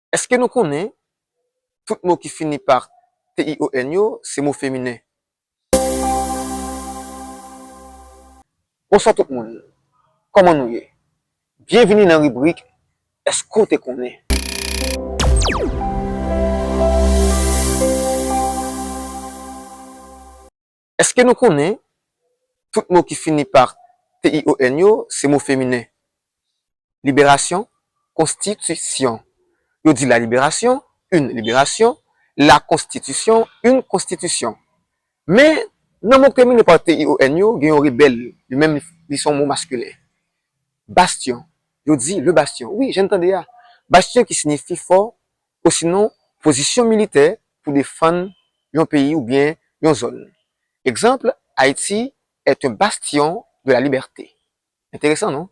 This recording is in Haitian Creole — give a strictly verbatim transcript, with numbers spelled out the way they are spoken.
Èske nou konnen tout mo ki fini pa T I O N yo se mo feminen? Bonswa tout moun, kòman nou ye? Byenvini nan ribrik Èske w te konnen? Èske nou konnen tout mo ki fini pa T I O N yo se mo feminen? Libération, constitution. Yo di la libération, une libération, la constitution, une constitution. Men, nan mo ki termine pa T I O N yo, gen yon rebèl, li menm li se yon mo maskilen. Bastion. Yo di le bastion. Wi, jan n tande a. Bastion ki siyifi fò, osinon pozisyon militè pou defann yon peyi oubyen yon zòn. Egzanp, Haïti est un bastion de la liberté. Enteresan, non?